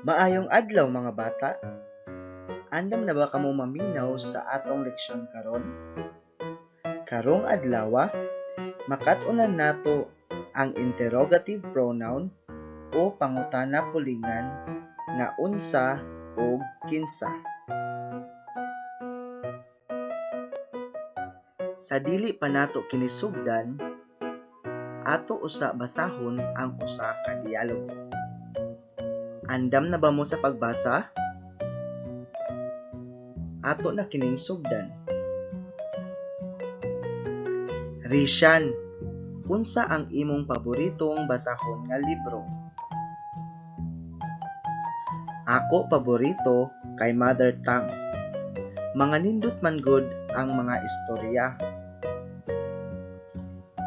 Maayong adlaw, mga bata. Andam na ba kamo maminaw sa atong leksyon karon? Karong adlawa, makat-unan nato ang interrogative pronoun o pangutana pulingan nga unsa ug kinsa. Sa dili pa nato kini sugdan, ato usa basahon ang usa ka dialogo. Andam na ba mo sa pagbasa? Ato na kining sugdan. Rishan, unsa ang imong paboritong basahon nga libro? Ako paborito kay Mother Tongue. Mga nindot man gud ang mga istorya.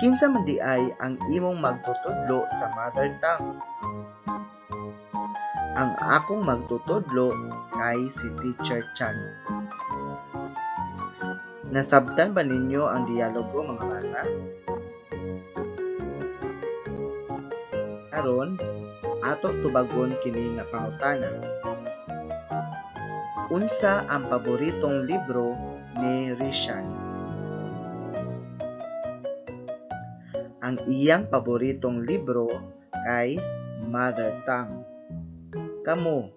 Kinsa man diay ang imong magtutudlo sa Mother Tongue? Ang akong magtutudlo kay si Teacher Chan. Nasabtan ba ninyo ang dialogo, mga bata? Karon, ato tubagon kini nga pangutana. Unsa ang paboritong libro ni Rishan? Ang iyang paboritong libro kay Mother Tongue. Kamo,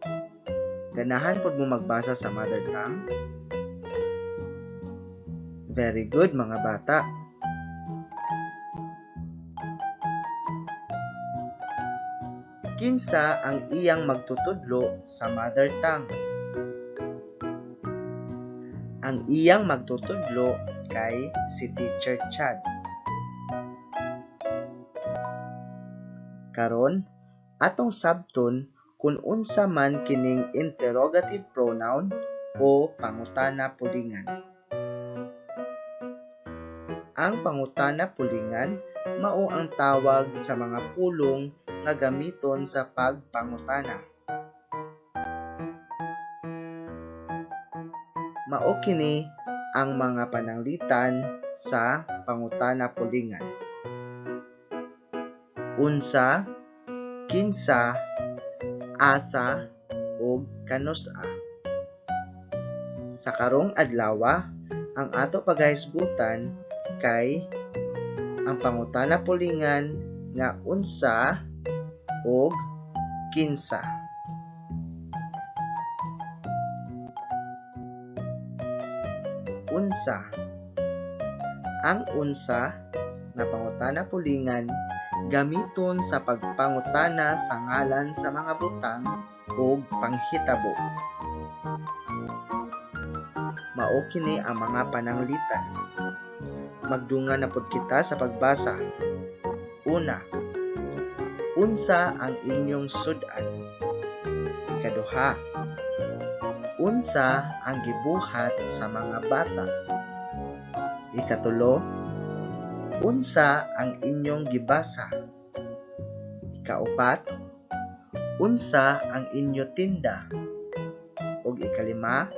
ganahan pod mo magbasa sa Mother Tongue? Very good, mga bata. Kinsa ang iyang magtutudlo sa Mother Tongue? Ang iyang magtutudlo kay si Teacher Chad. Karon, atong sabton kung unsa man kining interrogative pronoun o pangutana pulingan. Ang pangutana pulingan mao ang tawag sa mga pulong nga gamiton sa pagpangutana. Mao kini ang mga pananglitan sa pangutana pulingan: Unsa, kinsa, asa, ug kanus-a. Sa karong adlawa, ang ato pagahisgutan kay ang pangutana pulingan nga unsa ug kinsa. Unsa. Ang unsa nga pangutana pulingan gamiton sa pagpangutana sa ngalan sa mga butang ug panghitabo. Mao kini ang mga pananglitan. Magdungan na pod kita sa pagbasa. Una, unsa ang inyong sud-an? Ikaduha, unsa ang gibuhat sa mga bata? Ikatulo, unsa ang inyong gibasa? Ikaupat, unsa ang inyo tinda? Ug ikalima,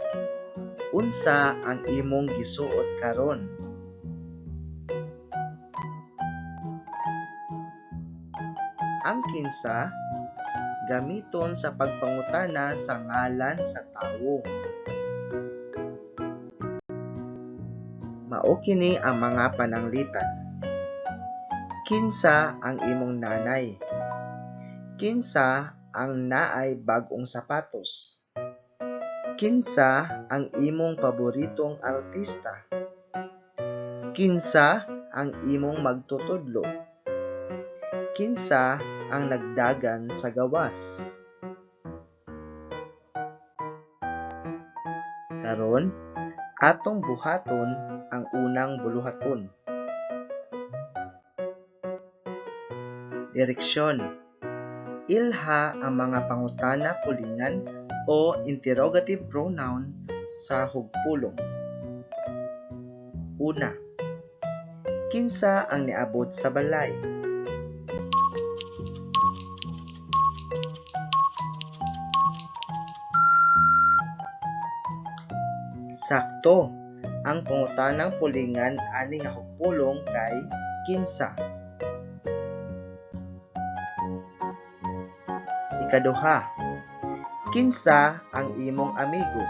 unsa ang imong gisuot karon? Ang kinsa gamiton sa pagpangutana sa ngalan sa tawo. Mao kini ang mga pananglitan. Kinsa ang imong nanay? Kinsa ang naay bag-ong sapatos? Kinsa ang imong paboritong artista? Kinsa ang imong magtutudlo? Kinsa ang nagdagan sa gawas? Karon, atong buhaton ang unang buluhaton. Direksyon. Ilha ang mga pangutana pulingan o interrogative pronoun sa hugpulong. Una, kinsa ang niabot sa balay? Sakto, ang pangutanang pulingan ani nga hugpulong kay kinsa. Ikaduha, Kinsa ang imong amigo?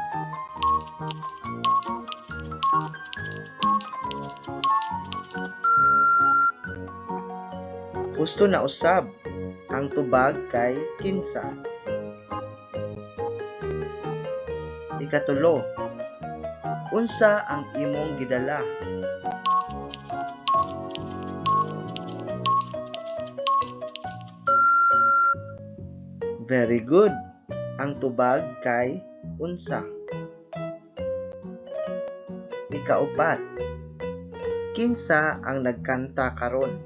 Husto na usab, ang tubag kay kinsa. Ikatulo, unsa ang imong gidala? Very good. Ang tubag kay unsa. Ikaupat, kinsa ang nagkanta karon?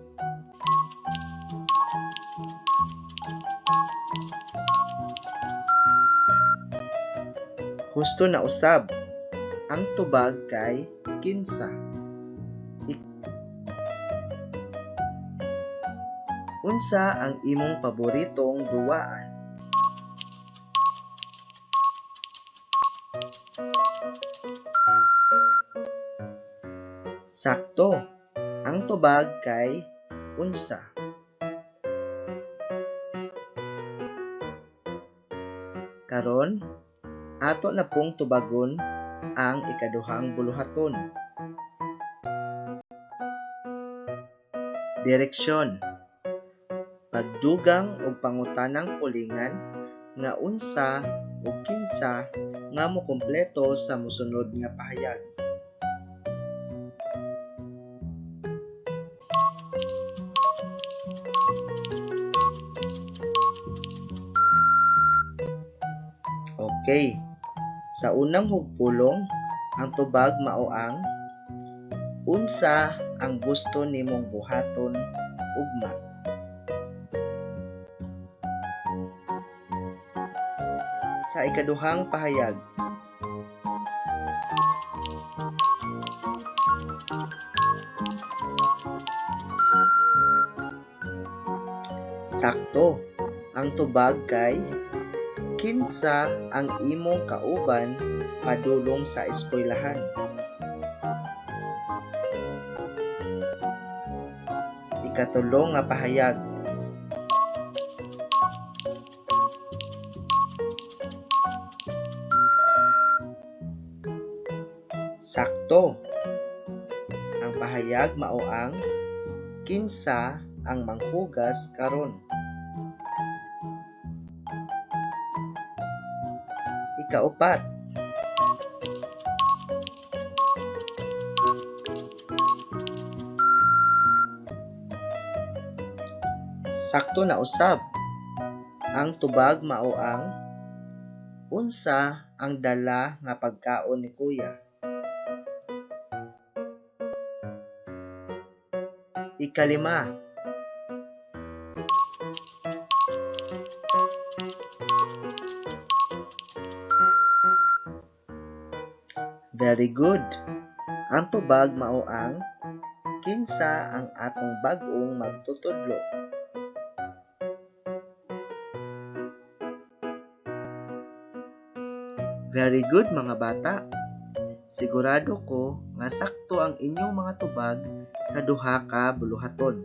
Husto na usab, ang tubag kay kinsa. Unsa ang imong paboritong duwaan? Sakto, ang tubag kay unsa. Karon, ato na pong tubagon ang ikaduhang buluhaton. Direksyon. Pagdugang og pangutanang pulingan nga unsa o kinsa nga mokumpleto sa mosunod nga pahayag. Okay. Sa unang hugpulong, ang tubag mao ang unsa ang gusto nimong buhaton ugma. Sa ikaduhang pahayag, sakto, ang tubag kay kinsa ang imong kauban padulong sa eskwelahan. Ikatulo nga pahayag, sakto, ang pahayag mao ang kinsa ang manghugas karon. Ikaupat, sakto na usab, ang tubag mao ang unsa ang dala nga pagkaon ni kuya. Ikalima, very good. Ang tubag mao ang kinsa ang atong bag-ong magtutudlo. Very good mga bata. Sigurado ko nga sakto ang inyong mga tubag sa duha ka buluhaton.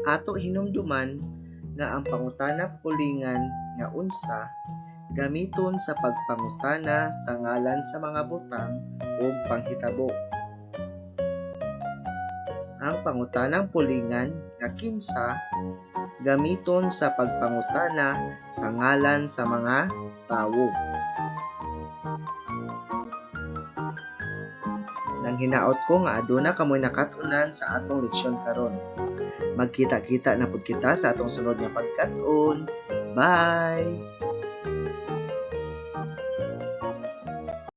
Ato hinumduman nga ang pangutana pulingan nga unsa gamiton sa pagpangutana sa ngalan sa mga butang ug panghitabo. Ang pangutanang pulingan nga kinsa gamiton sa pagpangutana sa ngalan sa mga tawo. Nang hinaot ko nga aduna kamoy nakat-unan sa atong leksyon karon. Magkita-kita na pud kita sa atong sunod nga pagkat-on. Bye!